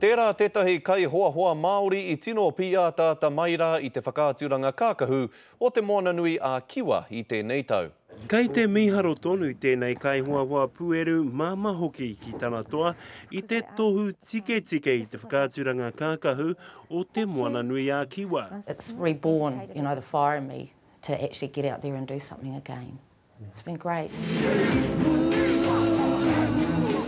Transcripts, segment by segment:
Tērā tētahi kaihoahoa Māori i tino pīataata mai rā i te whakaaturanga kākahu o Te Moananui a Kiwa i tēnei tau. Kei te mīharo tonu tēnei kaihoahoa pūeru māmā hoki ki tana toa i te tohu tiketike i te whakaaturanga kākahu o Te Moananui a Kiwa. It's reborn, you know, the fire in me to actually get out there and do something again. It's been great.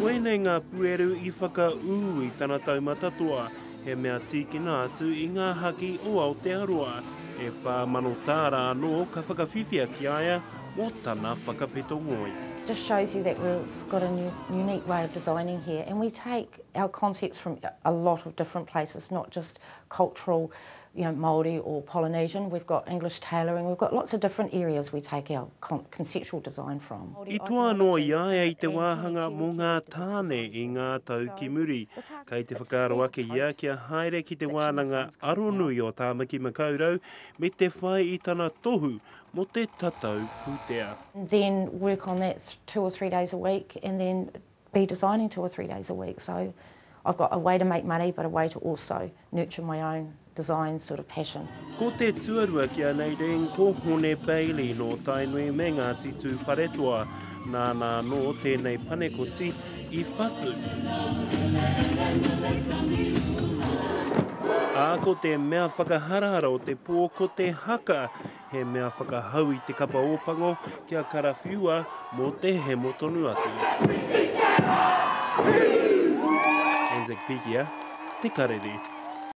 Koinei ngā pueru i whakaū i tana taumata toa, he mea tīkina atu i ngā haki o Aotearoa. E 4,000 tāra anō ka whakawhiwhia ki a ia mō tana whakapeto ngoi. Just shows you that we've got a new, unique way of designing here and we take our concepts from a lot of different places, not just cultural you know, Māori or Polynesian, we've got English tailoring, we've got lots of different areas we take our conceptual design from. I toa anō i a ia i te wāhanga mō ngā tāne i ngā tau ki muri. Kei te whakaaro ake ia kia haere ki te wānanga aronui o Tāmaki Makaurau me te whai i tana tohu mō te tatau pūtea. Then work on that two or three days a week and then be designing two or three days a week so I've got a way to make money but a way to also nurture my own design sort of passion. Ko te tuarua ki a Nadine ko Hone Bailey nō Tainui me Ngāti Tūwharetoa. Nāna anō tēnei panekoti i whatu. Ā, ko te mea whakaharahara o te pō ko te haka He mea whakahau i te kapa Ōpango kia karawhiua mō te hemo tonu atu. Anzac Pikia, Te Karere.